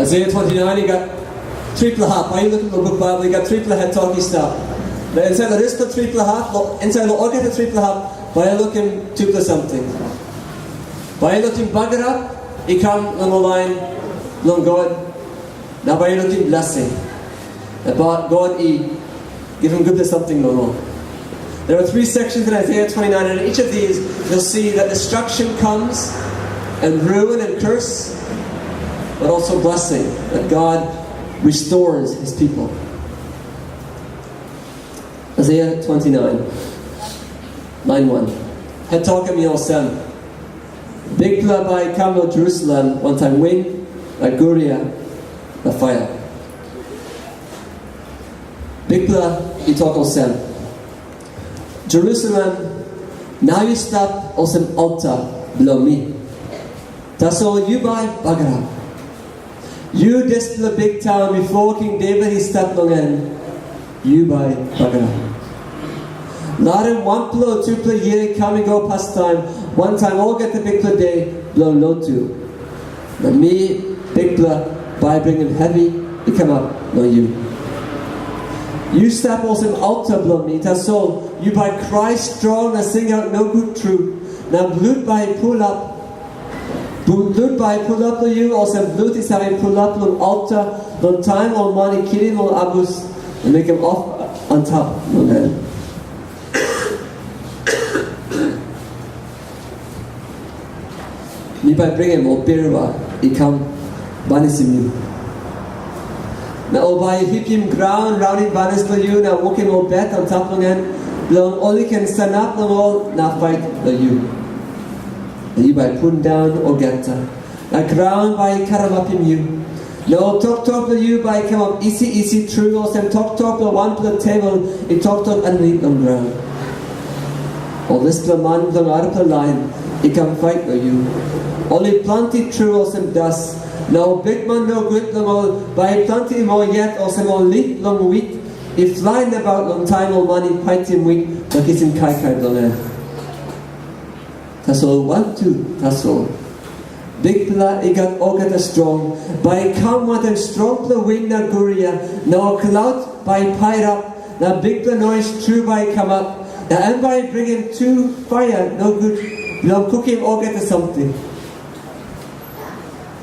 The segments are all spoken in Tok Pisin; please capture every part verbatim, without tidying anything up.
Isaiah twenty-nine, you got triple hap. Are you looking for book Bible? You got triple head talk stuff. Now, inside the rest of triple hap, inside the organ of triple hap, but I look in triple something. By looking back it up, it come on the line, long God. Now by looking blessing. About God, he give him good to something, no more. There are three sections in Isaiah twenty-nine, and in each of these, you'll see that destruction comes, and ruin and curse, but also blessing, that God restores his people. Isaiah twenty-nine, line one. Head talk mi olsem. Bikpela bai i kam long Jerusalem wantaim win, na guria, na paia. Bikpela i tok olsem, Jerusalem, nau yu stap olsem alta bilong mi. Tasol yu bai bagarap. Yu dispela biktaun bipo King Devit i stap long en, yu bai bagarap. Larim wanpela o tupela yia i kam i go pastaim, wantaim olgeta bikpela de bilong lotu. Na mi, Bikpela, bai bringim hevi i kamap long yu. Yu stap olsem alta bilong mi, tasol yu bai krai strong na singaut nogut tru, na blut bai i pulap. Blut bai i pulap long yu, olsem blut i save pulap long alta, long taim ol man i kilim ol abus na mekim ofa antap long en. Mi bai bringim ol birua i kam banisim yu. Na ol bai i hipim graun raunim banis bilong yu, na wokim ol bet antap long en, bilong ol i ken sanap long ol na pait long yu. Na yu bai pundaun olgeta, na graun bai i karamapim yu. Na ol toktok bilong yu bai i kamap isi isi tru, olsem toktok bilong wanpela tebol i toktok aninit long graun. Ol dispela man bilong arapela lain i kam pait long yu. Ol i planti tru olsem das, na ol bikman nogut bilong ol bai i planti moa yet, olsem ol lip bilong wit i flai nabaut long taim ol man i paitim wit na kisim kaikai bilong en. Tasol wantu, tasol Bikpela i gat olgeta strong, bai i kam wantaim strongpela win na guria, na ol klaut bai i pairap, na bikpela nois tru bai i kamap, na em bai i bringim tu paia nogut bilong kukim olgeta samting.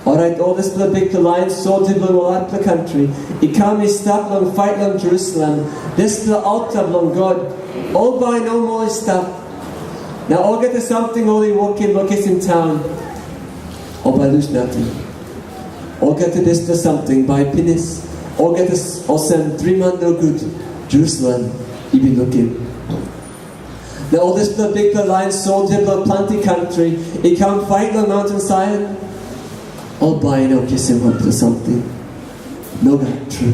Orait ol dispela bikpela lain soldia bilong ol arapela kantri i kam i stap long pait long Jerusalem, dispela alta bilong God, ol bai i no moa i stap. Na olgeta samting ol i wokim long kisim taun, ol bai lus nating. Olgeta dispela samting bai pinis, olgeta s- olsem driman nogut Jerusalem i bin lukim. Na ol dispela bikpela lain soldia bilong planti kantri i kam pait long maunten Saion, ol bai i no kisim wanpela samting. Nogat tru.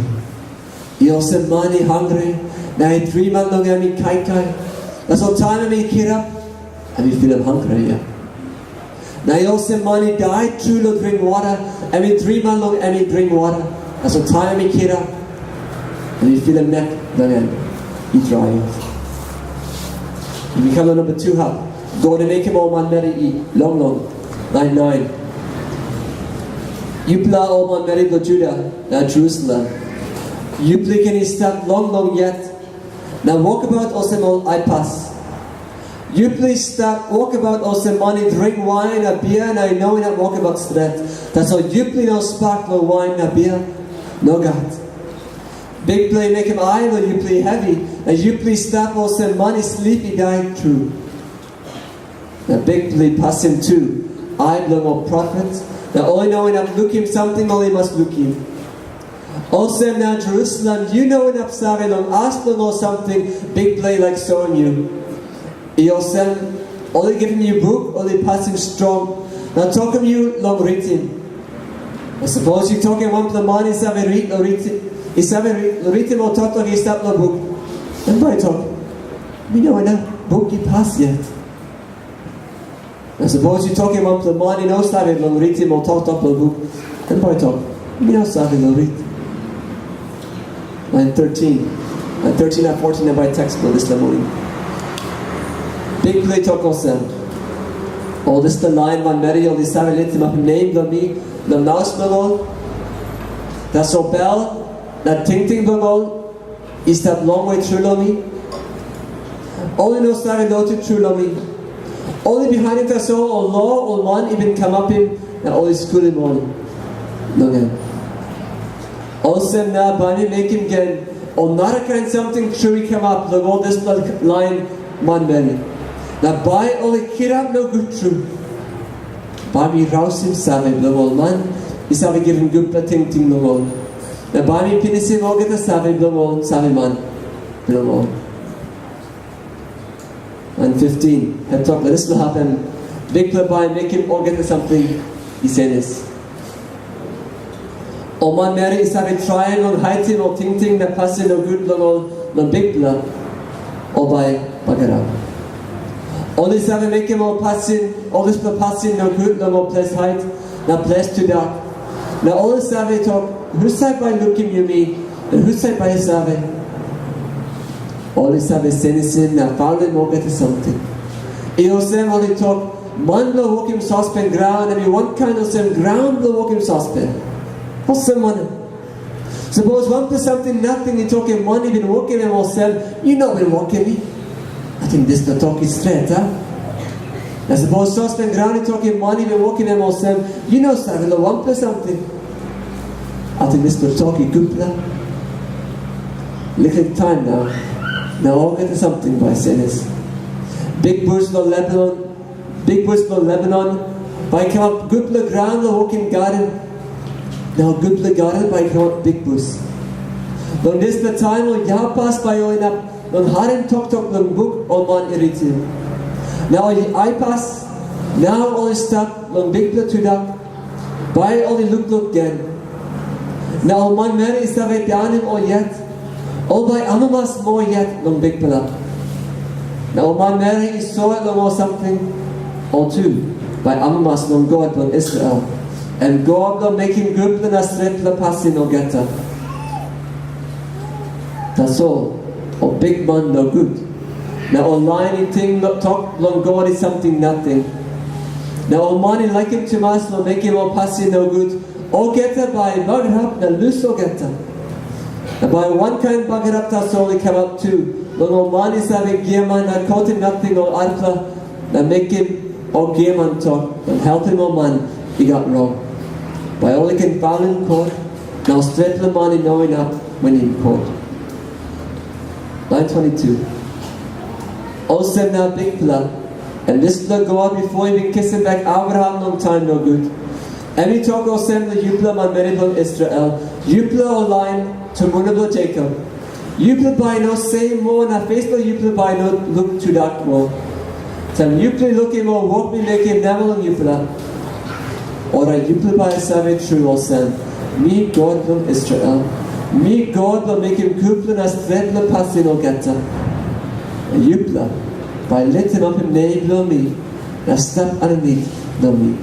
I olsem man i hangre, na i driman long em i kaikai. Tasol taim em i kirap, em i filim hangre yet. Na i olsem man i dai tru long dring wara, em i driman long em i dring wara. Tasol taim em i kirap, em i filim nek bilong en i drai yet. Mi kam long namba tu hap. God i mekim ol manmeri i longlong. Lain nain. Yupela ol manmeri bilong Juda na Jerusalem, yupela i ken i stap longlong yet, na wokabaut olsem ol aipas. Yupela i stap wokabaut olsem man i dring wain na bia na i no inap wokabaut stret. Tasol yupela i no spak long wain na bia. Nogat. Bikpela i mekim ai long yupela i hevi, na yupela i stap olsem man i slip i dai tru. Na Bikpela i pasim tu ai bilong ol profet, na ol i no inap lukim samting ol i mas lukim. Olsem na Jerusalem, yu no inap save long as bilong ol samting Bikpela i laik soim yu. I olsem, ol i givim yu buk, ol i pasim strong, na tokim yu long ritim. Na sapos yu tokim wanpela man i save rit long ritim, i save rit long ritim ol toktok i stap long buk, em bai tok, mi no inap buk i pas yet. Na sapos yu tokim wanpela man i no save long ritim ol toktok long buk, em bai tok, mi no save long rit. Lain thirteen. Lain thirteen na fourteen na bai teks bilong dispela moning. Bikpela i tok olsem, ol dispela lain manmeri ol i save litimapim nem bilong mi long maus bilong ol, Tasol bel na tingting bilong ol i stap longwe tru long mi. Ol i no save lotu tru long mi. Ol i bihainim tasol ol lo ol man i bin kamapim na ol i skulim ol long en. Olsem na bai mi mekim gen ol narakain samting tru i kamap long ol dispela lain manmeri. Na bai ol i kirap nogut tru. Bai mi rausim save bilong ol man i save givim gutpela tingting long ol. Na bai mi pinisim olgeta save bilong ol saveman bilong ol. Lain fifteen, het tok, na dispela hap em Bikpela bai mekim olgeta samting i senis. Ol manmeri i save traim long haitim ol tingting na pasin nogut bilong ol long Bikpela, ol bai bagarap. Ol i save mekim ol pasin, ol dispela pasin nogut long ol ples hait na ples tudak. Na ol i save tok, "Husat bai lukim yumi, na husat bai i save?" Ol i save senisim na paulim olgeta samting. I olsem ol i tok, "Man bilong wokim sospen graun, em i wankain olsem graun bilong wokim sospen." Olsem wanem? Sapos wanpela samting nating i tokim man i bin wokim em olsem, "Yu no bin wokim mi." Ating dispela tok i stret, a? Na sapos sospen graun i tokim man i bin wokim em olsem, "Yu no save long wanpela samting." Ating dispela tok i gutpela. Liklik taim nau, na olgeta samting bai senis. Bikbus long Lebanon, bikbus long Lebanon, bai i kamap gutpela graun long wokim gaden. Na ol gutpela gaden bai i kamap bikbus. Long dispela taim ol yaupas bai ol inap long harim toktok long buk ol man i ritim. Na ol aipas, nau ol i stap long bikpela tudak, bai ol i lukluk gen. Na ol manmeri i save daunim ol yet, ol bai amamas moa yet long Bikpela. Na ol manmeri i sot long ol samting, ol tu bai amamas long God bilong Israel, em God bilong mekim gutpela na stretpela pasin olgeta. Tasol ol bikman nogut, na ol lain i ting lo- tok long God i samting nating, na ol man i laikim tumas long mekim ol pasin nogut, olgeta bai i bagarap na lus olgeta. Na bai wankain bagarap tasol i kamap tu long ol man i save giaman na kotim nating ol arapela na mekim ol giaman tok na helpim ol man i gat rong. Bai ol i ken paulim kot, na ol stretpela man i no inap winim kot. Lain twenty-two. Olsem na Bikpela, em dispela God bipo i bin kisim bek Abraham long taim nogut, em i tok olsem long yupela manmeri bilong Israel, yupela ol lain tumbuna bilong Jekop, yupela bai i no sem moa na pes bilong yupela bai i no luk tudak moa. Taim yupela i lukim ol wok mi mekim namel long yupela, orait yupela bai i save tru olsem, mi God bilong Israel, mi God bilong mekim gutpela na stretpela pasin olgeta. Na yupela bai i litimapim nem bilong mi na stap aninit long mi.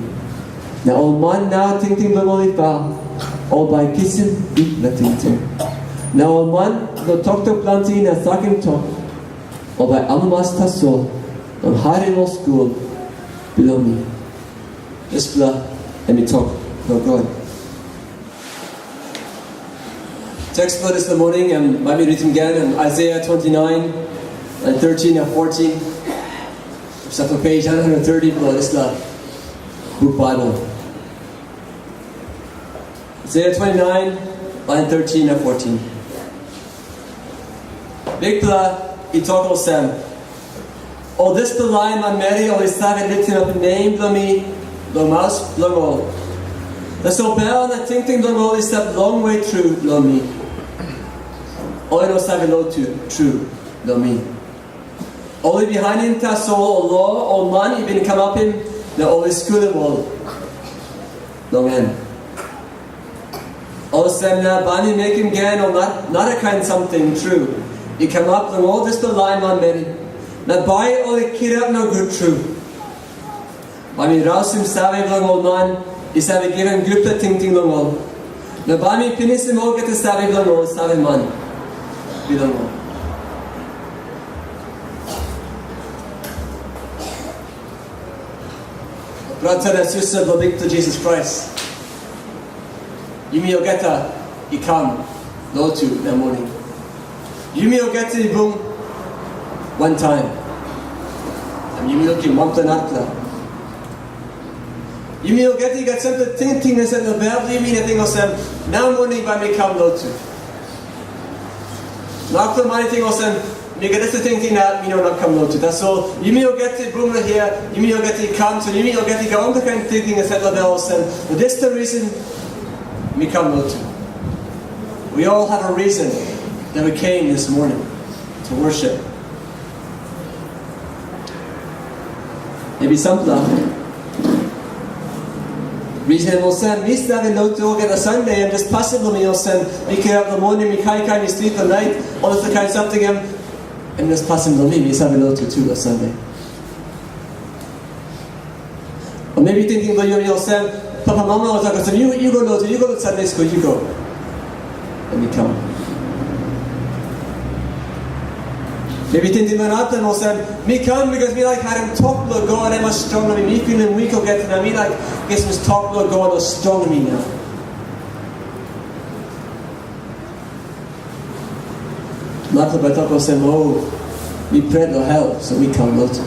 Na ol man nau tingting bilong ol i pau, ol bai i kisim bikpela tingting. Na ol man bilong toktok planti na sakim tok, ol bai amamas tasol long harim ol skul bilong mi. Dispela em i tok long God. Teks bilong dispela moning em bai mi ritim gen, em Aisaia twenty-nine, lain thirteen na fourteen. Stap long page nine hundred thirty bilong dispela buk Baibel. Aisaia twenty-nine, lain thirteen na fourteen. Bikpela i tok olsem, ol dispela lain manmeri ol i save litimapim nem bilong mi long maus bilong ol. Tasol bel na tingting bilong ol i stap longwe tru long mi. Ol i no save lotu tru long mi. Ol i bihainim tasol ol lo ol man i bin kamapim, na ol i skulim ol long en. Olsem na bai mi mekim gen ol na- narakain samting tru i kamap long ol dispela lain manmeri, na bai ol i kirap nogut tru. Bai mi rausim save bilong ol man i save givim gutpela tingting long ol, na bai mi pinisim olgeta save bilong ol saveman bilong ol. Brata na susa bilong Bikpela Jisas Krais, yumi olgeta i kam lotu na moning. Yumi olgeta i bung wantaim. Em yumi lukim wanpela narapela. Yumi olgeta i gat sampela tingting insait long bel bilong yumi na ting olsem, nau moning bai mi kam lotu. Narapela man i ting olsem, mi gat dispela tingting na mi no inap kam lotu. Tasol yumi olgeta i bung long hia, yumi olgeta i kam, so yumi olgeta i gat wanpela kain tingting insait long bel olsem, for dispela reason, mi kam lotu. We all have a reason that we came this morning to worship. Maybe sampela reason em olsem, mi save lotu olgeta Sunday, em just pasin bilong mi olsem, mi kirap long moning, mi kaikai, mi sleep at night, ol dispela kain samting em, em just pasin bilong mi, mi save lotu tu long Sunday. O maybe tingting bilong yu olsem, papa mama ol tok olsem, yu, yu go lotu, yu go to Sunday school, yu go. Em i kam. Maybe tingting bilong narapela olsem, mi kam because mi laik harim tok bilong God, em i strong long mi, mi pilim wik olgeta na mi laik kisim tok bilong God long strong mi nau. Narapela bai tok olsem, o, mi pret long hel, so mi kam lotu.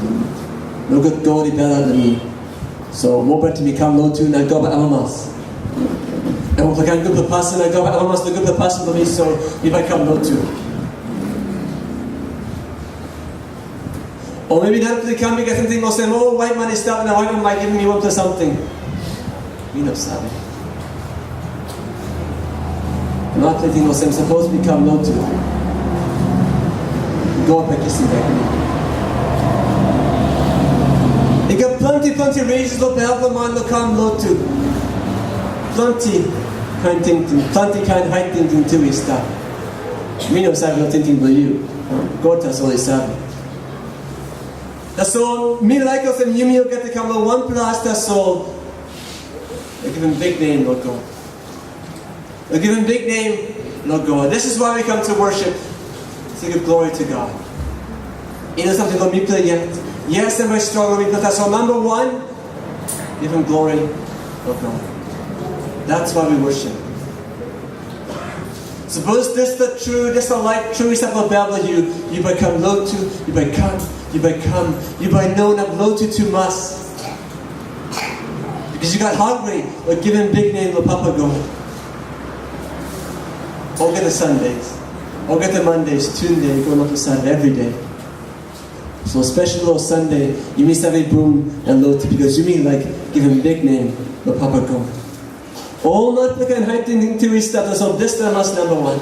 Nogut God i belhat long mi. So, mobeta mi kam lotu na God bai amamas. Em wanpela kain gutpela pasin na God bai amamas long gutpela pasin bilong mi, so mi bai kam lotu. O maybe narapela i kam bikos em ting olsem, o, waitman i stap na waitman bai givim mi wanpela samting. Mi no save. Narapela ting olsem, sapos mi kam lotu, God bai kisim bek mi. I gat planti, planti reasons lo helpim man lo kam lotu. Planti kain tingting, planti kain hait tingting tu i stap. Mi no save lo tingting bilong yu. God tasol i save. Tasol mi laik olsem yumi olgeta kam lo wanpela as tasol. Lo givim biknem lo God. Lo givim biknem lo God. This is why we come to worship, to give glory to God. I no samting lo mipela yet. Yes, em bai strong lo mipela, tasol namba wan, givim glory lo God. That's why we worship. Sapos dispela tru, dispela laik tru i stap lo bel bilong yu, yu bai kam lotu, yu bai kam, yu bai kam, yu bai no inap lotu tumas. Because yu gat hangre lo givim biknem lo Papa God. Olgeta Sundays, olgeta Mondays, Tuesday, go lo Saturday, every day. So spesel lo Sunday, yumi save bung na lotu, because yumi laik givim biknem lo Papa God. Ol narapela kain hait tingting tu i stap, tasol dispela mas namba wan.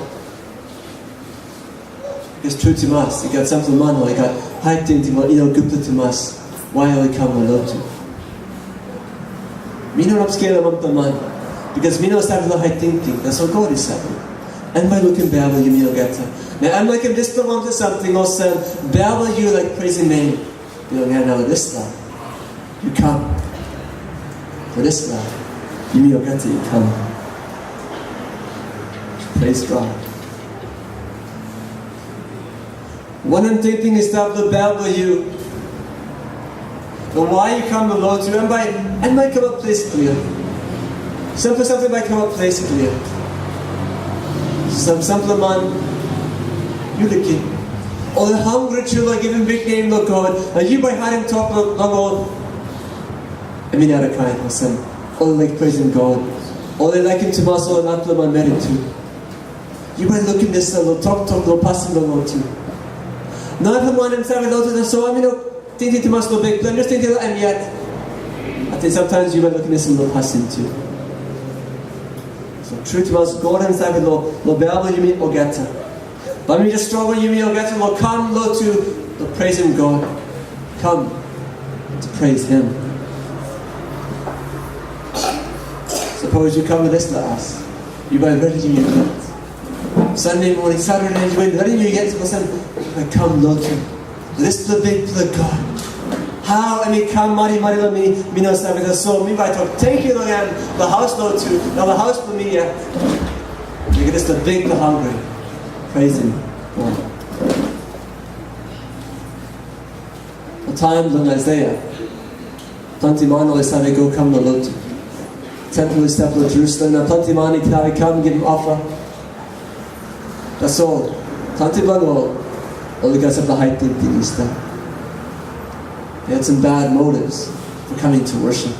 Bikos tru tumas, i gat sampela man ol i gat hait tingting, ol i no gutpela tumas, wai ol i kam lo lotu. Mi no inap skelim wanpela man, bikos mi no save lo hait tingting, tasol God i save. Em bai lukim bel bilong yumi olgeta. Na em laikim dispela wanpela samting olsem, bel bilong yu laik preisim nem bilong en. Na lo dispela, yu kam. Lo dispela, yumi olgeta i kam. Praise God. Wanem tingting i stap lo bel bilong yu? Na wai yu kam lo lotu, em bai, em bai kamap ples klia. Sampela samting bai kamap ples klia. Sam, sampela man, yu lukim. Ol i hangre tru lo givim biknem lo God, na yu bai harim tok lo, lo ol. Em i narakain olsem, ol i laik preisim God. Ol i laikim tumas ol narapela manmeri tu. Yu bai lukim dispela lo toktok, lo pasin bilong ol tu. Narapela man em save lotu, tasol em i no tingting tumas lo Bikpela, em just tingting lo em yet. Ating sometimes yu bai lukim dispela lo pasin tu. So tru tumas, God em save lo, lo bel bilong yumi olgeta. Bai mi just strongim yumi olgeta lo kam lotu, lo preisim God. Come to praise Him. Sapos yu kam lo dispela as, yu bai redim yu yet. Sunday morning, Saturday, yu bai redim yu yet, olsem, yu bai kam lotu. Dispela bikpela God. Hau em i kam marimari lo mi, mi no save, tasol mi bai tok tenkyu lo em, lo haus lotu, na lo haus blo mi yet. Yu gat dispela bikpela hangre. Praise Him. Lo taim bilong Aisaia, planti man ol i save go kam lo lotu. Tempel i stap lo Jerusalem, na planti man i save kam givim ofa. Tasol, planti bilong ol, ol i gat sampela hait tingting i stap. They had some bad motives for coming to worship.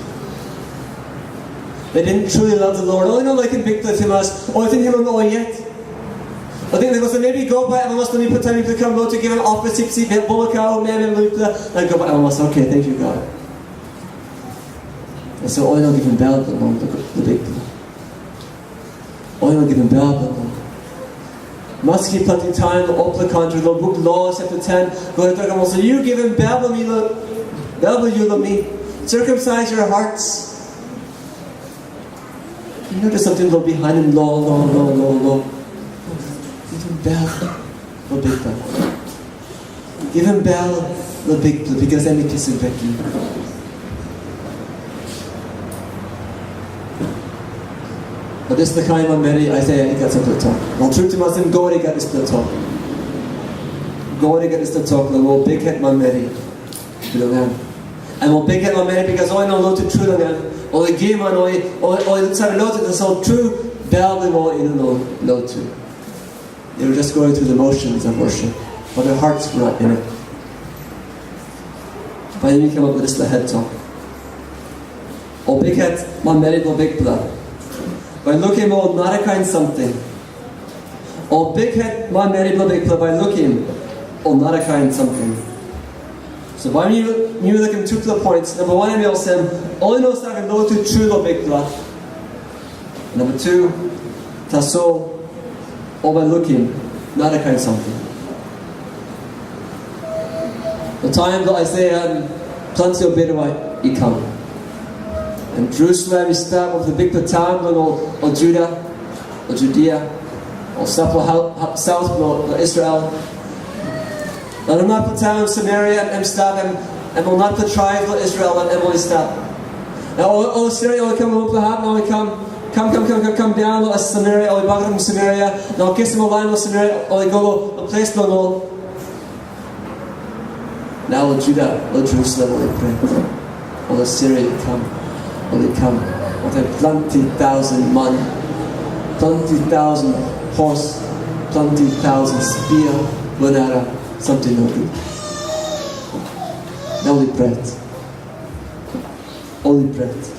They didn't truly love the Lord. Ol i no laikim Bikpela tumas, ol i ting long ol yet. Ol ting, they go, "So maybe God bai amamas long mipela taim mipela kam lotu givim offer, sipsip, bulmakau, memen long mipela, na God bai amamas." Okay, thank you, God. Tasol ol i no givim bel bilong ol long Bikpela. Ol i no givim bel bilong ol. Maski planti taim long olpela kantri, long buk Lo chapter ten, God i tokim olsem, "Yu givim bel bilong mi, lo, bel bilong yu long mi. Circumcise your hearts." Yu no samting long bihainim lo, lo, lo, lo, lo. Givim bel long Bikpela. Givim bel long Bikpela, bikos em i kisim bek yu. Bat dispela kain manmeri, Aisaia i gat sampela tok. Long tru tumas em, God i gat dispela tok. God i gat dispela tok long ol bikhet manmeri bilong em. Em ol bikhet manmeri, bikos ol i no lotu tru long em, ol i giaman, ol i, ol, ol i save lotu, tasol tru bel bilong ol i no lotu. They were just going through the motions of worship, but their hearts were not in it. Bai mi kamap with dispela het tok. Ol bikhet manmeri bilong Bikpela, bai lukim ol narakain samting. Ol bikhet manmeri bilong Bikpela bai lukim ol narakain samting. So bai mi, mi lukim tupela points. Namba wan em i olsem, ol i no save lotu tru long Bikpela. Namba tu, tasol ol bai lukim narakain samting. Long taim bilong Aisaia, planti ol birua i kam. Em Jerusalem i stap wanpela bikpela taun bilong ol, ol Juda, ol Judia, ol stap long hau-, ha-, saut bilong, bilong Israel. Na long narapela taun Samaria em i stap, em, em ol narapela traib bilong Israel em ol i stap. Na ol, ol Siria ol i kam long hap, na ol i kam, kam, kam, kam, kam, kam daun long Samaria, ol i bagarapim Samaria, na ol kisim ol lain long Samaria, ol i go long ples bilong ol. Na ol Juda, ol Jerusalem, ol i pret. Ol Asiria i kam, ol i kam. Wantaim planti tausen man, planti tausen hos, planti tausen spia, long ol samting nogut. Na ol i pret. Ol i pret.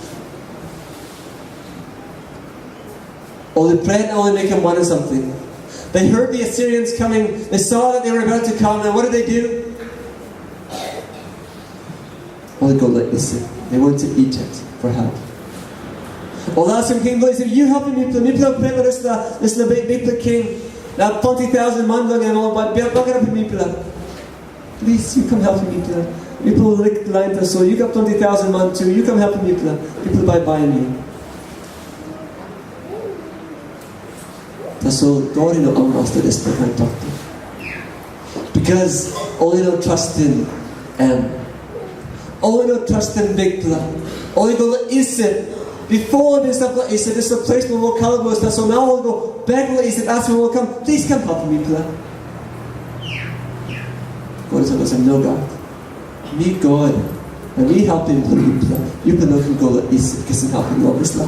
Ol i pret na ol i mekim wanem samting? They heard the Assyrians coming. They saw that they were about to come. And what did they do? Ol i go long Isip. They went to Egypt for help. Ol askim king bilong Isip, "Yu helpim mipela. Mipela pret long dispela, dispela bik, bikpela king. Na planti tausen man bilong en ol bai bagarapim mipela. Plis, yu kam helpim mipela. Mipela laik lain tasol. Yu gat planti tausen man tu. Yu kam helpim mipela. Mipela bai baim yu." Tasol God i no amamas long dispela kain tok. Bikos ol i no trastim em. Ol i no trastim Bikpela. Ol i go long Isip. Bipo ol i bin stap long Isip, dispela ples bilong ol kalabus, tasol nau ol i go bek long Isip, askim ol, "Kam, plis kam helpim mipela." God i tok olsem, "Nogat. Mi God, na mi helpim long yupela. Yupela no ken go long Isip kisim helpim long dispela."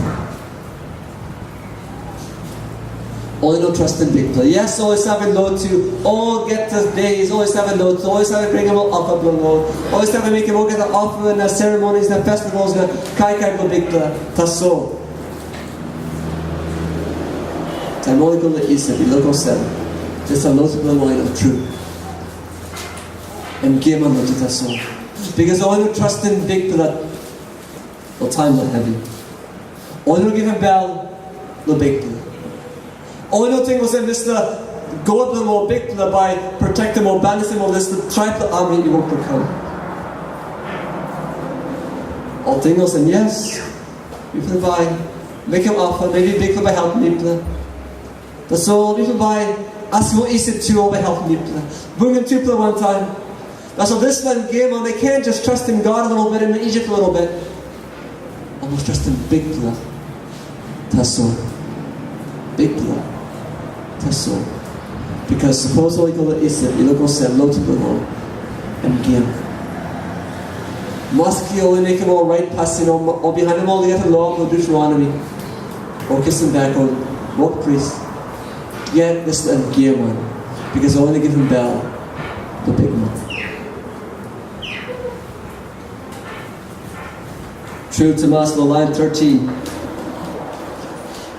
Ol i no trastim Bikpela. Yes, ol i save lotu olgeta days, ol i save lotu, ol i save bringim ol ofa bilong ol, ol i save mekim olgeta ofa na ceremonies na festivals na kaikai bilong Bikpela. Tasol taim ol i go long Isip, i luk olsem, dispela lotu bilong ol i no tru. Em giaman lotu tasol. Bikos ol i no trastim Bikpela long taim bilong hevi. Ol i no givim bel long Bikpela. Ol i no ting olsem dispela God bilong ol Bikpela bai protektim ol, banisim ol dispela traipela ami i wok long kam. Ol ting olsem, yes, mipela bai mekim ofa, maybe Bikpela bai helpim mipela. Tasol mipela bai askim ol Isip tu, ol bai helpim mipela. Bringim tupela wantaim. Tasol dispela em giaman, they can't just trust in God a little bit and in Egypt a little bit. Ol mas trastim Bikpela tasol. Bikpela tasol. Bikos sapos ol i go long Isip, i luk olsem lotu bilong ol em giaman. Maski ol i mekim ol rait pasin, ol, ol bihainim olgeta lo bilong Deuteronomi, ol kisim bek ol wok pris, Yet dispela giaman, bikos ol i givim bel long bikman. Tru tumas long lain thirteen.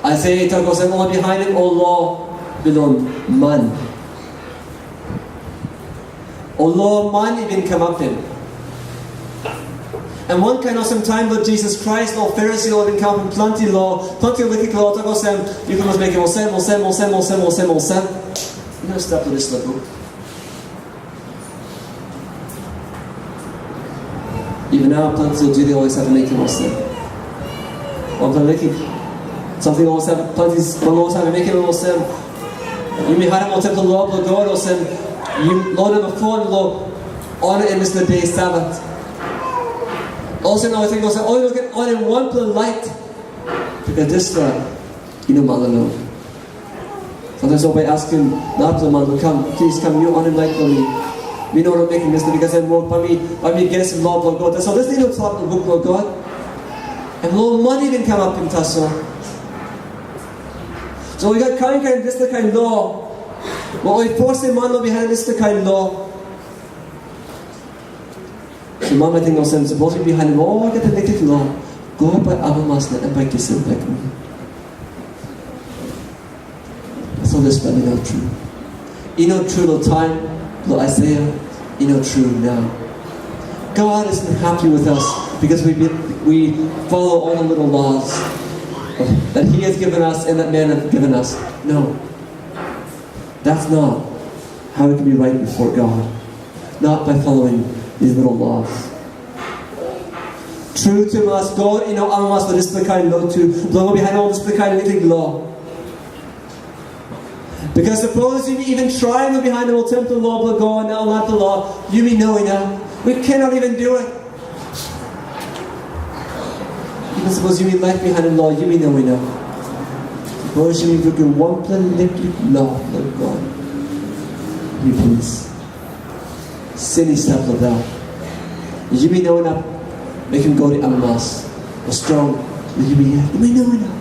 Aisaia i tok olsem, ol bihainim ol lo bilong man. Ol lo man i bin kamapim. Em wankain olsem taim bilong Jisas Krais, ol Farisi ol i bin kamapim planti lo, planti liklik lo, tok olsem, yupela mas mekim olsem, olsem, olsem, olsem, olsem, olsem. I no stap long dispela buk. Even nau, planti ol Juda ol i save mekim olsem. Wanpela liklik samting ol save, planti ol save mekim olsem. Yumi harim ol tempel lo bilong God olsem, yu, lo namba foa, lo onim em dispela de Sabat. Olsem na ol ting olsem, ol i no ken onim wanpela lait, bikos dispela i no malolo. Sometimes ol bai askim narapela man, kam, plis kam, yu onim lait long mi. Mi no laik mekim dispela, bikos em wok, bai mi, bai mi against lo bilong God. Tasol dispela i no tok long buk bilong God. Em lo man i bin kamapim tasol. So i gat kain kain dispela kain lo. Ol i forsim man long bihainim dispela kain lo. So man i ting olsem, sapos mi bihainim olgeta liklik lo, God bai amamas na em bai kisim bek mi. Tasol dispela i no tru. I no tru long taim bilong Aisaia, i no tru nau. God isn't happy with us because we, we follow all the little laws that He has given us and that man has given us. No. That's not how we can be right before God. Not by following these little laws. Tru tumas, God i no amamas long dispela kain lotu, bilong bihainim ol dispela kain liklik lo. Because sapos yumi even traim long bihainim ol tempel lo bilong God na ol narapela lo, yumi no inap. We cannot even do it. Even sapos yumi laik bihainim lo, yumi no inap. Sapos yumi brukim wanpela liklik lo bilong God, yumi pinis. Sin i stap long bel. Yumi no inap mekim God i amamas o strong long yumi yet. Yumi no inap.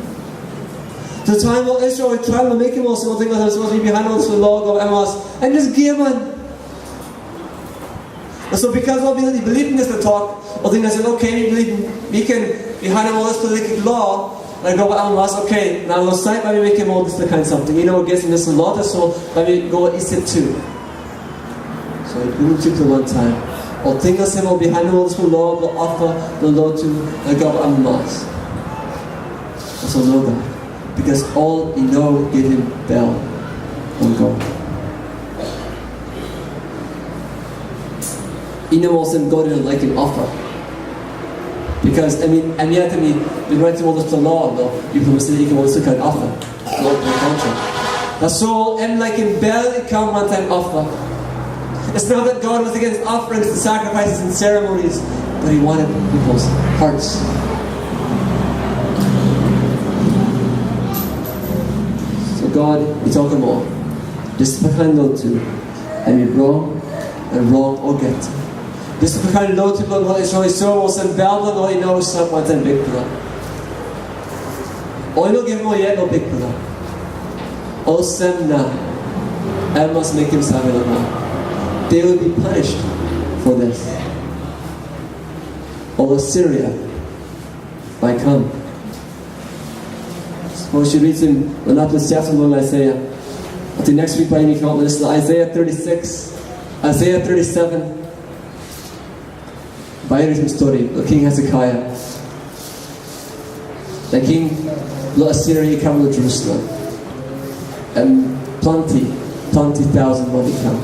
So taim ol Israel i traim long mekim olsem, ol ting olsem, sapos mi bihainim ol dispela lo bilong amamas, em jas giaman. Na so bikos ol i bilipim dispela tok, ol ting olsem, okay, mi bilip, mi ken bihainim ol dispela liklik lo, na God bai amamas, okay, na long sait bai mi mekim ol dispela kain samting. I no against dispela lo, tasol bai mi go Isip tu. So i pulim tupela wantaim. Ol ting olsem ol bihainim ol dispela lo bilong ofa, bilong lotu, na God bai amamas. Tasol nogat, bikos ol i no givim bel long God. I no olsem God i no laikim ofa. Bikos, I mean, em yet em i bin raitim ol dispela lo, no? Yupela mas mekim ol dispela kain ofa. Tasol em laikim bel i kam wantaim ofa. It's not that God was against offerings and sacrifices and ceremonies, but he wanted people's hearts. So God i tokim ol, dispela kain lotu, em i rong, na rong olgeta. Dispela kain lotu bilong ol Israel i soim olsem bel bilong ol i no stap wantaim Bikpela. Ol i no givim ol yet long Bikpela. Olsem na, em mas mekim save long ol. They will be punished for this. Ol Asiria bai kam. Sapos yu ritim long narapela chapter long Aisaia. Ating next week bai mi kam long Aisaia thirty-six, Aisaia thirty-seven. Bai ritim stori long King Hezekiah. Na king bilong Asiria i kam long Jerusalem. Em planti, planti thousand man i kam.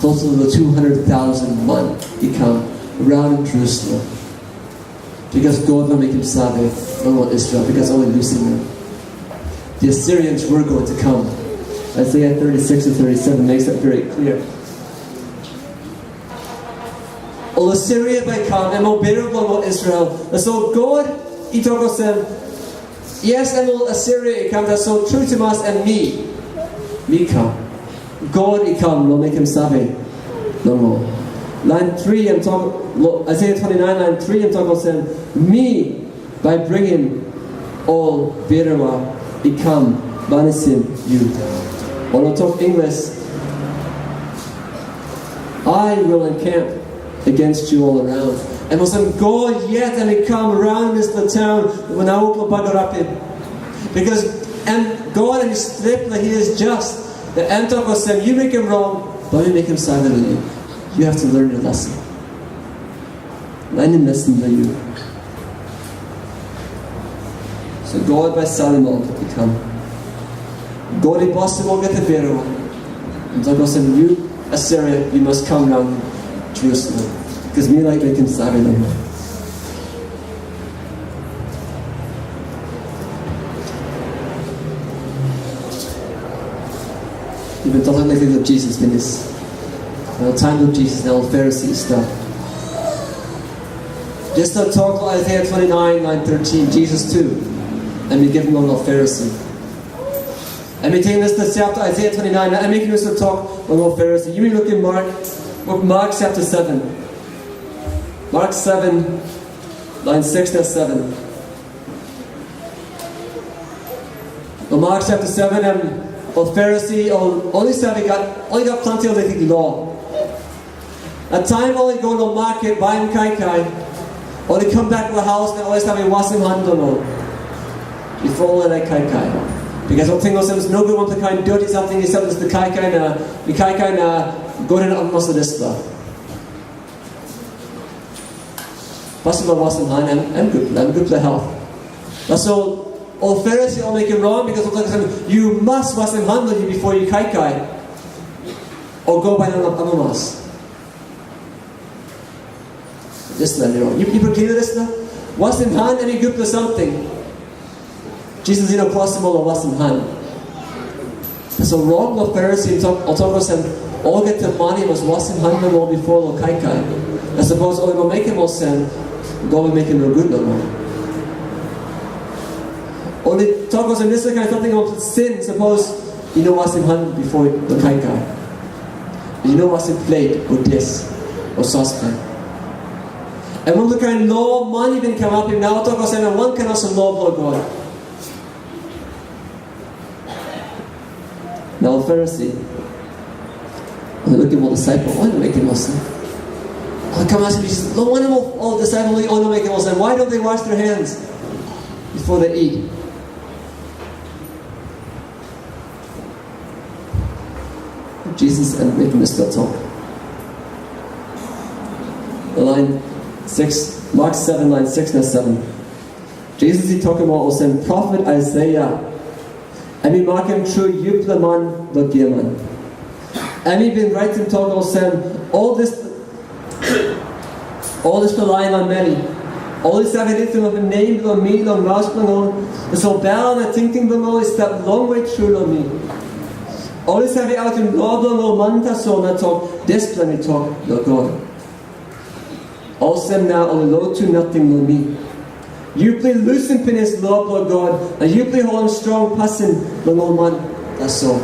Close to the two hundred thousand man i kam around in Jerusalem. Because God bai mekim save long ol Israel, because ol i lusim em. The Assyrians were going to come. Isaiah thirty-six and thirty-seven makes that very clear. Ol Asiria bai kam, em ol birua bilong ol Israel. Na so God i tok olsem, yes, em ol Asiria i kam, tasol tru tumas em mi. Mi kam. God i kam long mekim save long ol. Lain tri em tok, lo, Isaiah twenty-nine, lain tri em tok olsem, mi bai bringim ol birua i kam banisim yu. O long tok Inglis, I will encamp against you all around. Em olsem God yet em i kam raun dispela taun, na ol bai bagarapim. Because em God em i stret, na he is just. Na em tok olsem, yu mekim rong, bai mi mekim save long yu. You have to learn your lesson. Lainim lesson bilong yu. So God bai salim ol i kam. God i bosim olgeta birua. Em tok olsem, yu Asiria, yu mas kam daun Jerusalem. Bikos mi laik mekim save long yu. Yu bin toktok liklik long Jisas pinis. Na taim bilong Jisas na ol Farisi i stap. Dispela tok long Aisaia twenty-nine, line thirteen, Jisas tu em i givim long ol Farisi. Em i ting dispela chapter Aisaia twenty-nine, na em i givim dispela tok long ol Farisi. Yumi lukim Mark, Mark chapter seven. Mark seven, line six na seven. Long Mark chapter seven, em ol Farisi, ol, ol i save gat, ol i gat planti ol liklik lo. Na taim ol i go long maket baim kaikai, ol i kam bek long haus na ol i save wasim han bilong ol. Bipo ol i laik kaikai. Bikos ol ting olsem, nogut wanpela kain doti samting i stap long dispela kaikai na, i kaikai na, go na amamas long dispela. Pasin bilong wasim han, em, em gutpela, em gutpela health. Tasol ol Farisi ol mekim rong, bikos ol tok olsem, yu mas wasim han bilong yu bipo yu kaikai. O go bai nap amamas. Dispela em i rong. Yu, yu klia dispela? Wasim han em i gutpela samting. Jisas i no krosim ol long wasim han. Tasol rong long Farisi tok, ol tok olsem, olgeta man i mas wasim han bilong ol bipo long kaikai. Na sapos ol i no mekim olsem, God bai mekim nogut long ol. Ol i tok olsem, dispela kain samting ol sin, sapos i no wasim han bipo long kaikai. I no wasim plet o dis o sospen. Em wanpela kain lo man i bin kamapim, na ol tok olsem, em wankain olsem lo bilong God. Na ol Farisi, ol i lukim ol disaipel, ol i no mekim olsem. Ol i kam askim Jisas, long wanem ol, ol disaipel ol i no mekim olsem? Why don't they wash their hands before they eat? Jisas em mekim dispela tok. Lain six, Mark seven, lain six na seven. Jisas i tokim ol olsem, profet Aisaia, em i makim tru yupela man long giaman. Em i bin raitim tok olsem, ol dis Ol dispela lain manmeri, ol i save litimapim nem bilong mi long maus bilong ol, tasol bel na tingting bilong ol i stap longwe tru long mi. Ol i save autim lo bilong ol man tasol na tok, dispela mi tok long God. Olsem na ol i lotu nating long mi. Yupela i lusim pinis lo bilong God, na yupela i holim strong pasin long ol man tasol.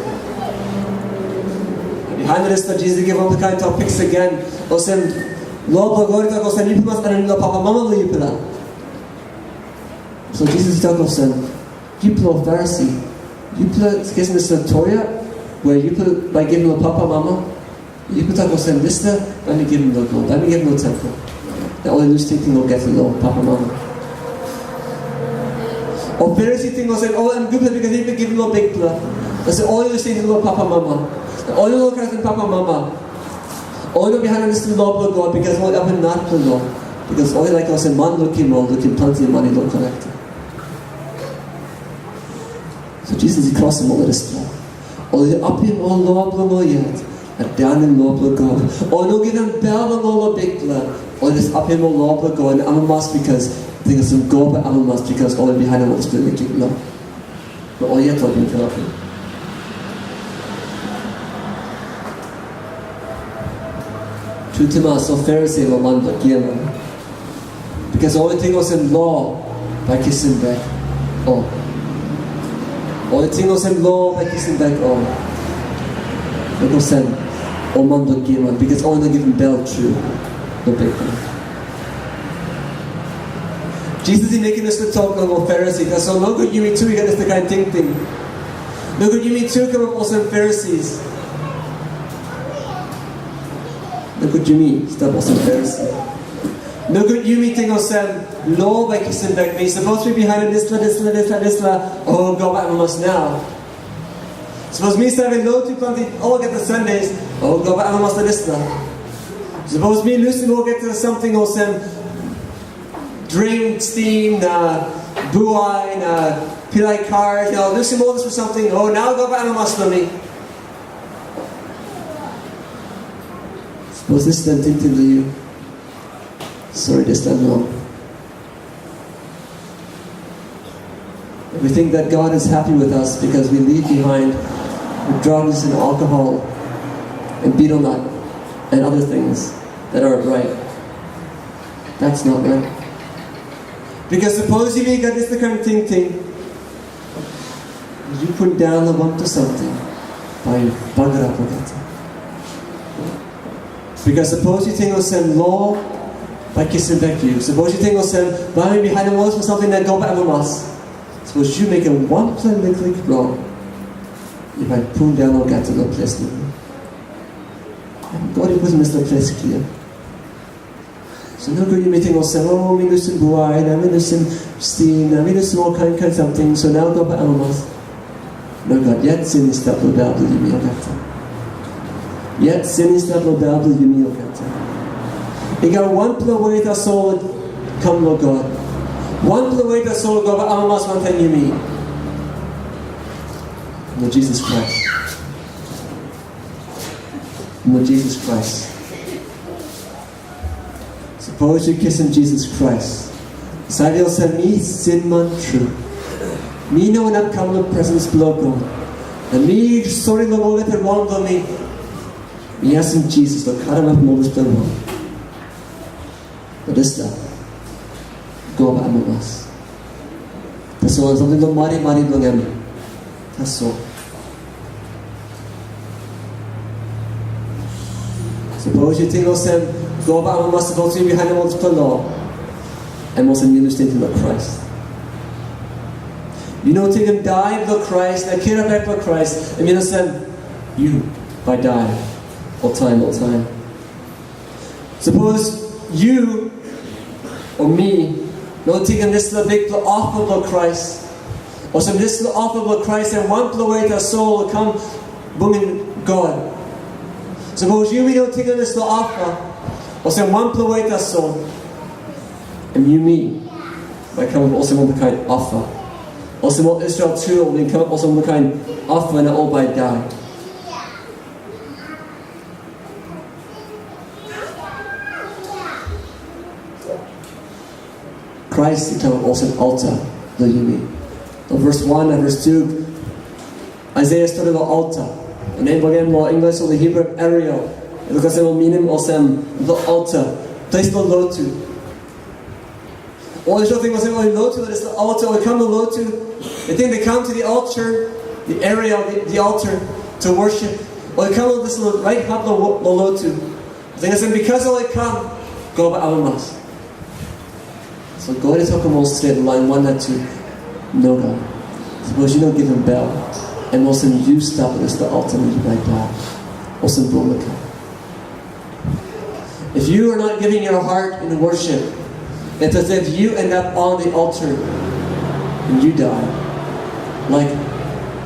Bihain dispela Jisas i givim ol kain tok pinis gen, olsem, lo bilong God i tok olsem, yupela mas aninit long papamama bilong yupela. So Jisas i tok olsem, yupela ol Farisi, yupela kisim dispela toea, we yupela bai givim long papamama, yupela tok olsem, dispela bai mi givim long God, bai mi givim long tempel. Na ol i lus tingting olgeta long papamama. Ol Farisi ting olsem, ol em gutpela bikos yupela givim long Bikpela. Tasol ol i lus tingting long papamama. Na ol i no kain papamama. Ol i no bihainim dispela lo bilong God, bikos ol i apim narapela lo. Bikos ol i laik olsem man lukim ol, lukim planti mani long kolekta. So Jisas i krosim ol dispela. Ol i apim ol lo bilong ol yet, na daunim lo bilong God. Ol i no givim bel bilong ol long Bikpela. Ol i jas apim ol lo bilong God na amamas, bikos ting olsem God bai amamas, bikos ol i bihainim ol dispela liklik lo. Na ol yet ol bin kirapim. Tru tumas, ol Farisi ol man bilong giaman. Bikos ol i ting olsem lo bai kisim bek ol. Ol i ting olsem lo bai kisim bek ol. Tok olsem, ol man bilong giaman, bikos ol i no givim bel tru long Bikpela. Jisas i mekim dispela tok long ol Farisi, tasol nogut yumi tu i gat dispela kain tingting. Nogut yumi tu kamap olsem Pharisees. Nogut yumi stap olsem Pharisi. Nogut yumi ting olsem, lo bai kisim bek mi. Sapos mi bihainim dispela, dispela, dispela, dispela, o, God bai amamas nau. Sapos mi save lotu planti olgeta Sundays, o, God bai amamas na dispela. Sapos mi lusim olgeta samting olsem, drink, stim, na buai, na pilai kar, you know, lusim ol dispela samting, o, nau God bai amamas na mi. Sapos dispela tingting long yu, sori, dispela no. We think that God is happy with us because we leave behind drugs and alcohol and betel nut and other things that aren't right. That's not right. Because sapos yu gat dispela kain tingting, yu pundaun long wanpela samting, bai yu bagarap olgeta. Because sapos yu ting olsem, lo bai kisim bek yu. Sapos yu ting olsem, bai mi bihainim ol dispela samting na God bai amamas. Sapos yu mekim wanpela liklik rong, yu bai pundaun olgeta long ples nogut. Na God i putim dispela ples klia. So nogut yumi ting olsem, o, mi lusim buai, na mi lusim stim, na mi lusim ol kain kain samting, so nau God bai amamas. Nogat, yet sin i stap long bel bilong yumi olgeta. Yet sin i stap long bel bilong yumi olgeta. I gat wanpela we tasol kam long God. Wanpela we tasol God bai amamas wantaim yumi. Long Jisas Krais. Long Jisas Krais. Sapos yu kisim Jisas Krais, save olsem, mi sinman tru. Mi no inap kam long presens bilong God. Na mi sori long olgeta rong bilong mi. Mi askim Jisas long karamapim ol dispela rong. Na dispela, God bai amamas. Tasol ol samting long marimari bilong em. Tasol. Sapos yu ting olsem, God bai amamas sapos yu bihainim ol dispela lo, em olsem yu no tingting long Krais. Yu no tingting dai bilong Krais, na kirap bek bilong Krais, em yu no sem, yu bai dai oltaim, oltaim. Sapos yu o mi no tingim dispela bikpela ofa bilong Krais, olsem dispela ofa bilong Krais em wanpela we tasol i kam bungim God. Sapos yumi no tingim dispela ofa olsem wanpela we tasol, em yumi bai kamap olsem wanpela kain ofa. Olsem ol Israel tu ol bin kamap olsem wanpela kain ofa na ol bai dai. Krais i kamap olsem alta long yumi. Long vers wan na vers tu, Aisaia i stori long alta. Na nem bilong en long English o long Hebrew, Ariel. I lukim olsem ol minim olsem the altar, ples bilong lotu. Ol i ting olsem ol i lotu, that is the altar, ol i kam long lotu. They think they come to the altar, the area of the, the altar, to worship. Ol i kam long dispela rait hap long, long lotu. They think, because ol i kam, God bai amamas. So God i tokim ol stret, lain wan na tu, nogat. Sapos yu no givim bel, em olsem yu stap long dispela alta na yu bai dai. Olsem bulmakau. If you are not giving your heart in worship, it's as if you end up on the altar and you die, like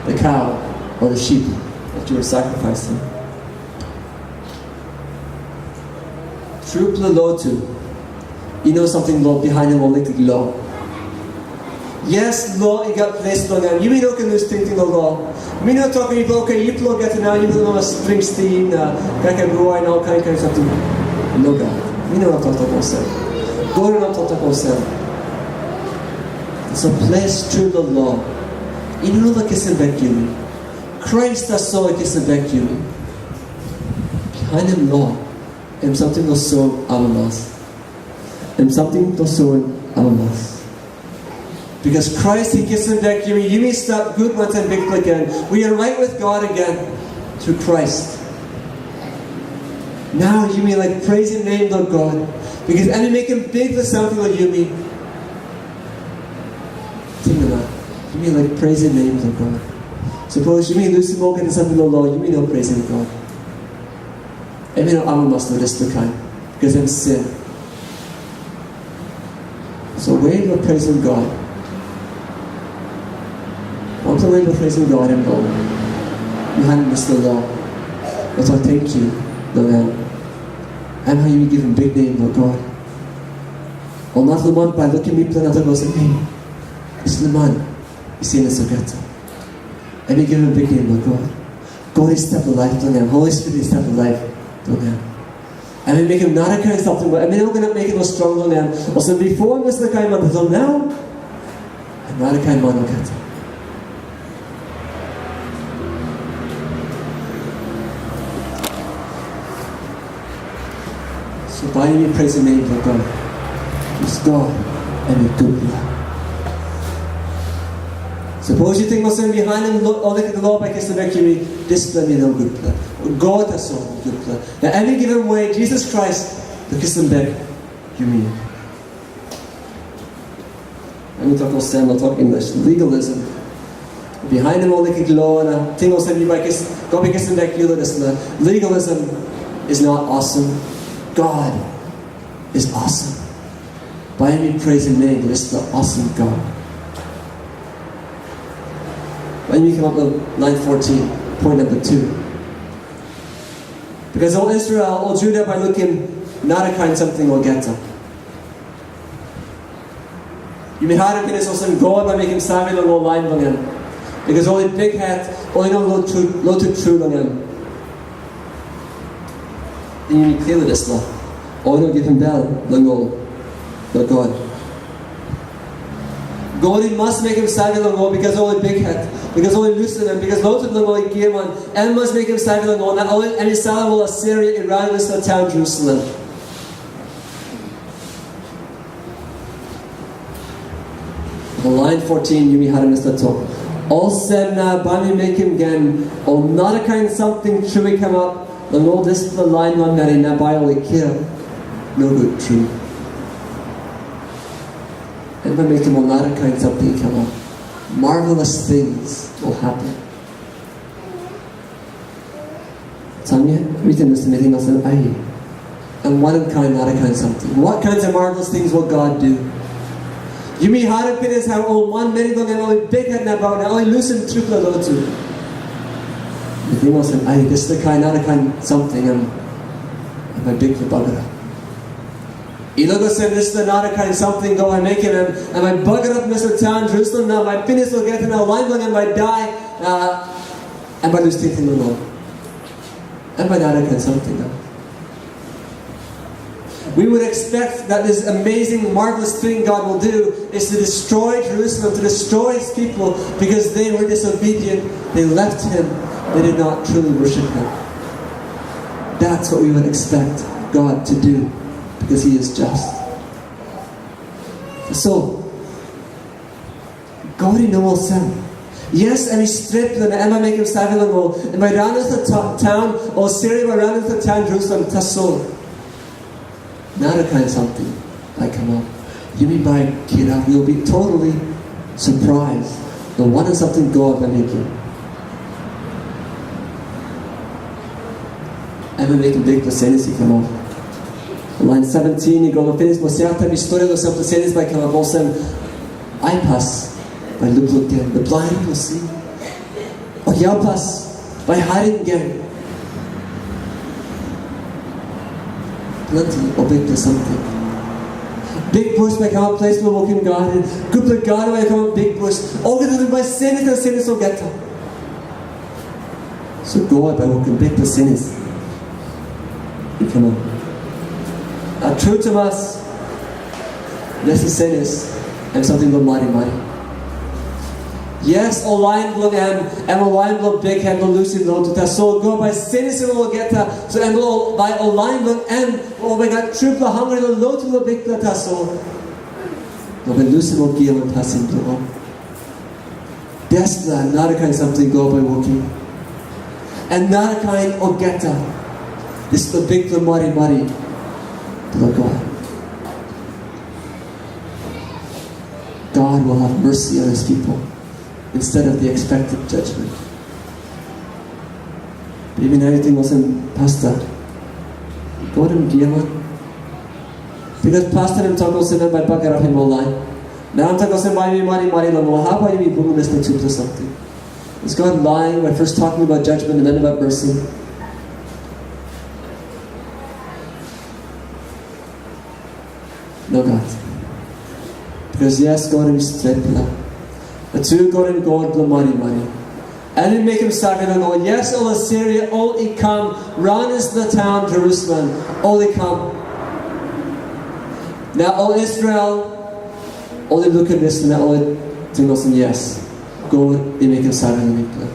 the cow or the sheep that you were sacrificing. Trupela lotu, i no samting long bihainim ol liklik lo. Yes, lo i gat ples bilong en. Yumi no ken lus tingting long lo. Mi no tok yupela, okay, yupela olgeta nau, yupela no mas dring stim na kaikai buai na ol kain kain samting. Nogat. Mi no inap toktok olsem. God inap toktok olsem. Tasol ples tru long lo, i no inap kisim bek yumi. Krais tasol i kisim bek yumi. Bihainim lo, em samting tasol amamas. Em samting tasol amamas. Because Christ, he kisim bek yumi, yumi stap gut wantaim Bikpela gen. We are right with God again through Christ. Nau yumi laik preisim nem bilong God, because em i mekim bikpela samting long yumi. Tingim, yumi laik preisim nem bilong God. Sapos yumi lusim olgeta samting long lo, yumi no preisim God. Em i no amamas long dispela kain, bikos em sin. So we long preisim God. Wanpela we long preisim God em long bihainim dispela lo. Ol tok tenkyu long em. Em hau yumi givim biknem long God. Ol narapela man bai lukim mipela na tok olsem, "Hei, dispela man i sin olgeta." Em i givim biknem long God. God i stap laip long em. Holi Spirit i stap laip long em. Em i mekim narakain samting, bat em i no ken mekim ol strong long em. Olsem bipo em dispela kain man, tasol nau em narakain man olgeta. So bai yumi preisim nem bilong God. Bikos God em i gutpela. Sapos yu ting olsem bihainim lo, olgeta lo bai kisim bek yumi, dispela em i no gutpela. God tasol em i gutpela. Na em i givim we Jisas Krais long kisim bek yumi. Em i tok olsem, long tok English, legalism. Bihainim ol liklik lo na ting olsem yu bai kis, God bai kisim bek yu long dispela. Legalism is not awesome. God is awesome. Bai mi preisim nem bilong dispela awesome God. Bai mi kam up long line fourteen, point number two. Bikos ol Israel, ol Juda bai lukim narakain samting olgeta. Yumi harim pinis olsem God bai mekim save long ol lain bilong en. Bikos ol i bikhet, ol i no lotu, lotu tru long em. Na yumi klia long dispela. Ol i no givim bel long ol, long God. God i mas mekim save long ol, bikos ol i bikhet, bikos ol i lusim em, bikos lotu bilong ol i giaman, em mas mekim save long ol, na ol em i salim ol Asiria i raunim dispela taun Jerusalem. Long lain fourteen, yumi harim dispela tok. Olsem na bai mi mekim gen ol narakain samting tru i kamap long ol dispela lain manmeri, na bai ol i kirap nogut tru. Em bai mekim ol narakain samting i kamap. Marvelous things will happen. Taim mi ritim dispela mi ting olsem, ai, em wanem kain narakain samting? What kinds of marvelous things will God do? Yumi harim pinis hau ol manmeri bilong en ol i bikhet nabaut, na ol i lusim trupela lotu. Mi ting olsem, ai, dispela kain narakain samting em, em bai bikpela bagarap. I no olsem dispela narakain samting God bai mekim em, em bai bagarap dispela taun Jerusalem, na bai pinis olgeta, na lain bilong en bai dai, na em bai lus tingting long ol. Em bai narakain samting, no? We would expect that this amazing, marvelous thing God will do is to destroy Jerusalem, to destroy his people, because they were disobedient, they left him, they did not truly worship him. That's what we would expect God to do, because he is just. So, God i no olsem. Yes, em i stretpela na em bai mekim save long ol. Em bai raunim dispela ta-, taun, ol Asiria bai raunim dispela taun Jerusalem, tasol narakain samting bai kamap. Yumi bai kirap, we will be totally surprised long wanem samting God bai mekim. Em bai mekim bikpela senis i kamap. Lain seventeen i go long pinis, Mosiah taim i stori long sampela senis bai kamap olsem, aipas bai lukluk gen, the blind will see. Ol yaupas bai harim gen. Planti ol bikpela samting. Bikbus bai kamap ples bilong wokim gaden. Gutpela gaden bai kamap bikbus. Olgeta bai senis na senis olgeta. So God bai wokim bikpela senis i kamap. Na tru tumas, dispela senis em samting bilong marimari. Yes, ol lain bilong em, em ol lain bilong bikhet long lusim lotu, tasol God bai senisim olgeta, so em ol, bai ol lain bilong em, ol bai gat trupela hangre long lotu long Bikpela tasol. Ol bai lusim ol giaman pasin bilong ol. Dispela narakain samting God bai wokim. Na narakain olgeta, dispela bikpela marimari bilong God. God will have mercy on his people instead of the expected judgment. Yumi no ting olsem, "Pasta, God em giaman." Bikos pasta em tok olsem, em bai bagarapim ol lain. Na em tok olsem, "Bai mi marimari long ol." Hau bai yumi bungim dispela tupela samting? Is God lying by first talking about judgment and then about mercy? Nogat. Bikos yes, God em stretpela. Na tu God em God bilong marimari. Em i mekim save long ol. Yes, ol Asiria, ol i kam raunim dispela taun Jerusalem. Ol i kam. Na ol Israel, ol i lukim dispela, na ol i ting olsem, yes, God i mekim save long mipela.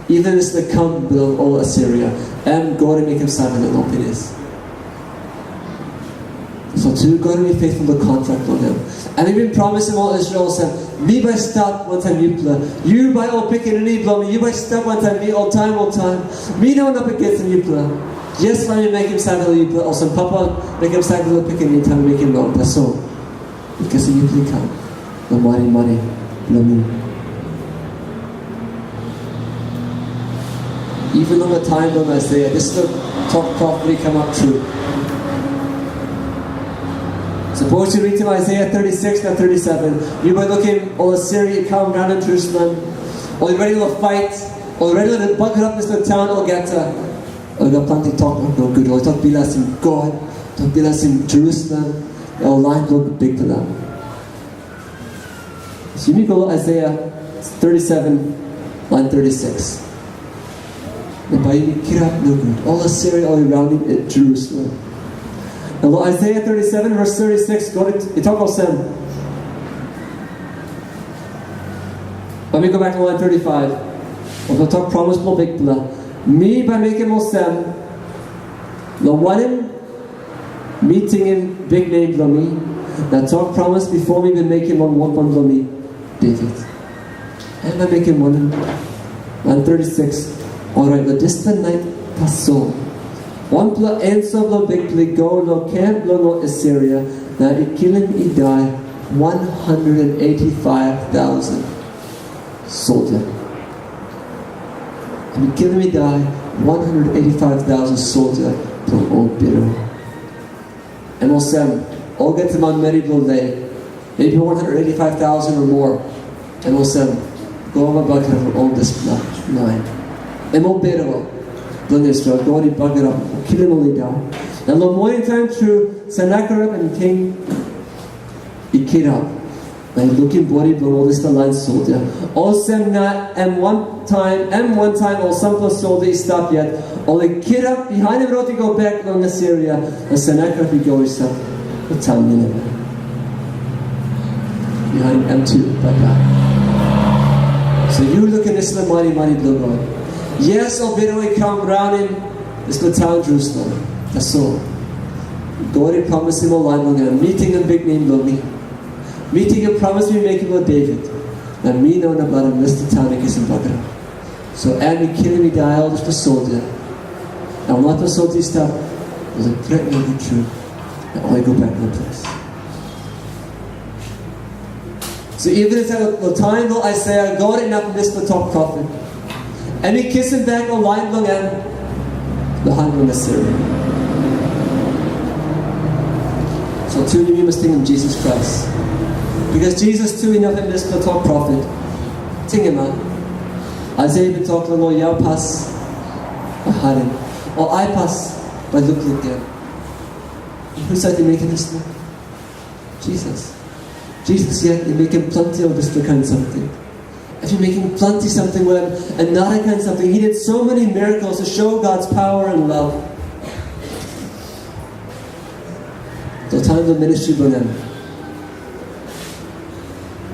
Even dispela kam bilong ol Asiria, em God i mekim save long ol pinis. So tu God em i faithful long kontrak bilong em. Em i bin promisim ol Israel olsem, "Mi bai stap wantaim yupela. Yu bai ol pikinini bilong mi, yu bai stap wantaim mi oltaim, oltaim. Mi no inap agensim yupela. Yes, bai mi mekim save long yupela, olsem papa mekim save long pikinini taim em mekim rong." Tasol, bikos yupela i kam long marimari bilong mi. Even long taim bilong Aisaia, dispela tok profet i kamap tru. Sapos yu ritim Aisaia thirty-six na thirty-seven, yu bai lukim ol Asiria i kam raunim Jerusalem. Ol i redi long pait, ol i redi long bagarapim dispela taun olgeta. Ol i gat planti tok nogut, ol i tok bilas long God, tok bilas long Jerusalem, ol lain bilong Bikpela. So yumi go long Aisaia thirty-seven, lain thirty-six. Na bai yumi kirap nogut. Ol Asiria ol i raunim Jerusalem. Na long Aisaia thirty-seven, verse thirty-six, God i tok olsem. Bai mi go bek long lain thirty-five. Ol tok promis bilong Bikpela. Mi bai mekim olsem, long wanem, mi tingim biknem bilong mi, na tok promis bipo mi bin mekim long wokman bilong mi, Devit. Em bai mekim wanem? Lain thirty-six. Orait, long dispela nait tasol, wanpela ensel bilong Bikpela i go long kem bilong ol Asiria, na i kilim i dai one hundred eighty-five thousand soldia. Em i kilim i dai one hundred eighty-five thousand soldia bilong ol birua. Em olsem, olgeta manmeri bilong Lehi, maybe one hundred eighty-five thousand or more. Em olsem, God bai bagarapim ol dispela lain. Em ol birua bilong Israel, God i bagarapim, kilim ol i dai. Na long moning taim tru, Senakerib em king i kirap. Na i lukim bodi bilong ol dispela lain soldia. Olsem na em wantaim, em wantaim ol sampela soldia i stap yet, ol i kirap bihainim rot i go bek long Asiria, na Senakerib i go i stap long taun Ninive. Bihainim em tu, baibai. So yu lukim dispela marimari bilong God. Yes, ol birua i kam raunim dispela taun Jerusalem. Tasol God i promisim ol lain long em, mi tingim biknem bilong mi. Mi tingim promis mi mekim long Devit, na mi no inap larim dispela taun i kisim bagarap. So em i kilim i dai ol dispela soldia. Na ol arapela soldia i stap, ol i pret nogut tru, na ol i go bek long ples. So even i stap long taim bilong Aisaia, God inapim dispela tok profet. Em i kisim bek ol lain bilong en long han bilong Asiria. So tu yumi mas tingim Jisas Krais. Bikos Jisas tu inapim dispela tok profet. Tingim, a? Aisaia i bin tok long ol yau pas bai harim, ol ai pas bai lukluk gen. Husat i mekim dispela? Jisas. Jisas yet i mekim planti ol dispela kain samting. Em i mekim planti samting, we em narakain samting. He did so many miracles to show God's power and love. Long taim long ministri bilong em.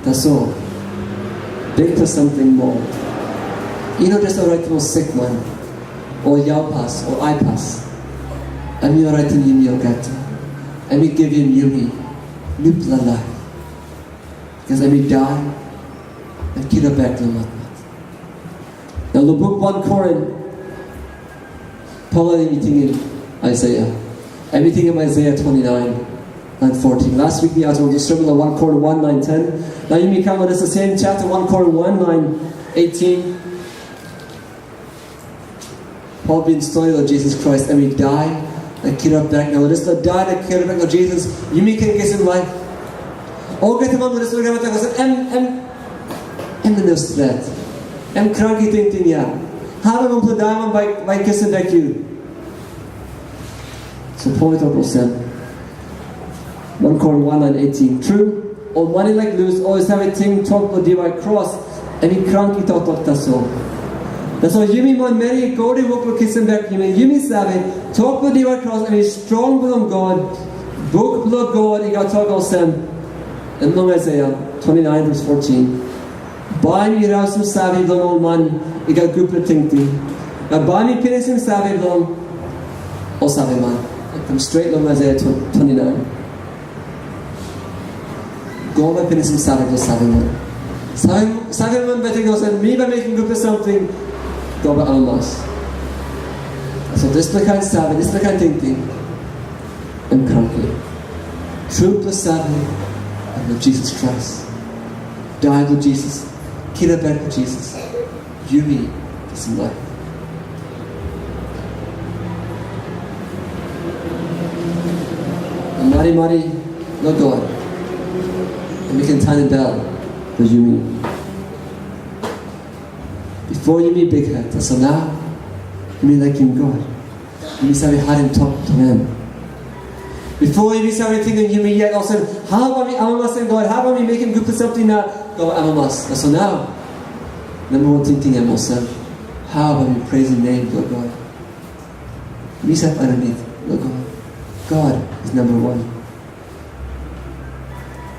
Tasol, bikpela samting moa. I no just orait long sikman, o yau pas, o ai pas. Em i orait long yumi olgeta. Em i givim yumi nupela laip. Bikos em i dai, na kirap bek long matmat. Na long buk wan Korin, Pol em i tingim Aisaia. Em i tingim Aisaia twenty-nine, line fourteen. Last week mi autim ol sermon long wan Korin one, line ten. Na yumi kam long dispela same chapter, wan Korin one, line eighteen. Pol bin stori long Jisas Krais, em i dai na kirap bek. Na long dispela dai na kirap bek long Jisas, yumi ken kisim laip. Olgeta man long dispela graun i tok olsem, em, em, em i no stret. Em kranki tingting ya. Hau bai wanpela dai man bai, bai kisim bek yu? So Pol i tok olsem, Wan Korin wan lain eighteen. Tru, ol man i laik lus, ol i save ting tok long diwai kros, em i kranki toktok tasol. Tasol yumi manmeri i go long wok long kisim bek yumi, yumi save, tok long diwai kros em i strong bilong God. Buk bilong God i gat tok olsem, em long Aisaia twenty-nine verse fourteen. Bai mi rausim save bilong ol man i gat gutpela tingting. Na bai mi pinisim save bilong ol saveman. Em stret long Aisaia twenty-nine. God bai pinisim save bilong saveman. Save, saveman bai ting olsem, mi bai mekim gutpela samting, God bai amamas. So dispela kain save, dispela kain tingting, em kranki. Trupela save, em long Jisas Krais. Dai long Jisas, kirap bek long Jisas, yumi kisim laip. Na marimari long God, em i ken tanim bel long yumi. Bipo yumi bikhet, tasol nau yumi laikim God. Yumi save harim tok bilong em. Bipo yumi save tingting yumi yet olsem, hau bai mi amamas long God? Hau bai mi mekim gutpela samting na God bai amamas? Tasol nau, namba wan tingting em olsem, hau bai mi preisim nem bilong God? Mi stap aninit long God. God is number one.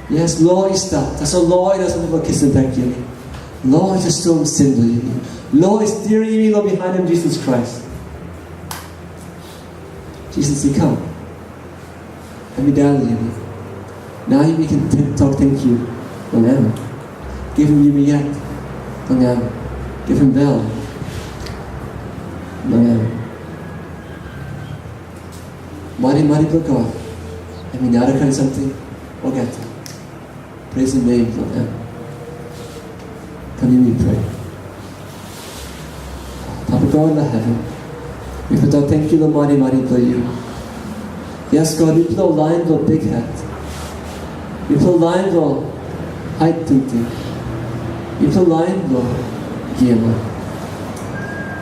Yes, lo i stap. Tasol lo i no samting bilong kisim bek yumi. Lo i just soim sin bilong yumi. Lo i stiaim yumi long bihainim Jisas Krais. Jisas i kam. Em i dai long yumi. Nau yumi ken te- tok tenkyu long em. Givim yumi yet long em. Givim bel long em. Marimari bilong God, em i narakain samting olgeta. Preisim nem bilong em. Kam yumi prea. Papa God long heven, mipela tok tenkyu long marimari bilong yu. Yes, God, mipela lain bilong bikhet. Mipela lain bilong hait tingting. Mipela lain bilong giaman.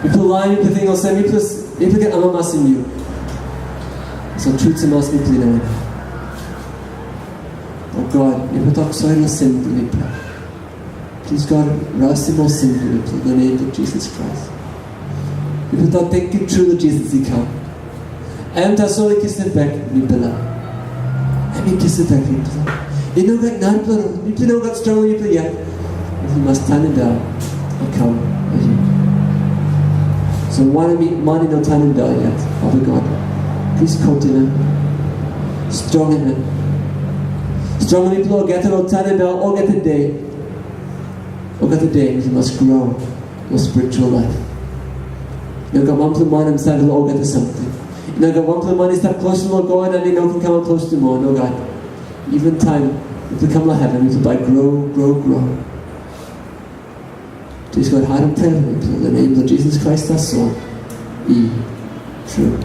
Mipela lain, mipela ting olsem, mipela, mipela ken amamasim yu. So tru tumas mipela i no inap. O God, mipela tok sori long sin bilong mipela. Plis God, rausim ol sin bilong mipela long nem bilong Jisas Krais. Mipela tok tenkyu tru long Jisas i kam. Em tasol i kisim bek mipela. Em i kisim bek mipela. I no gat narapela rot. Mipela i no gat strong long mipela yet. Mipela mas tanim bel na kam long yu. So wanem man i no tanim bel yet, Papa God, plis kotim em. Strongim em. Strongim mipela olgeta long tanim bel olgeta de. Olgeta de mipela mas grow long spiritual life. I no gat wanpela man em save long olgeta samting. I no gat wanpela man i stap klostu long God na em i no ken kamap klostu moa. Nogat. Even taim mipela kam long heven, mipela bai grow, grow, grow. Plis God, harim prea bilong mipela long nem bilong Jisas Krais tasol. I tru.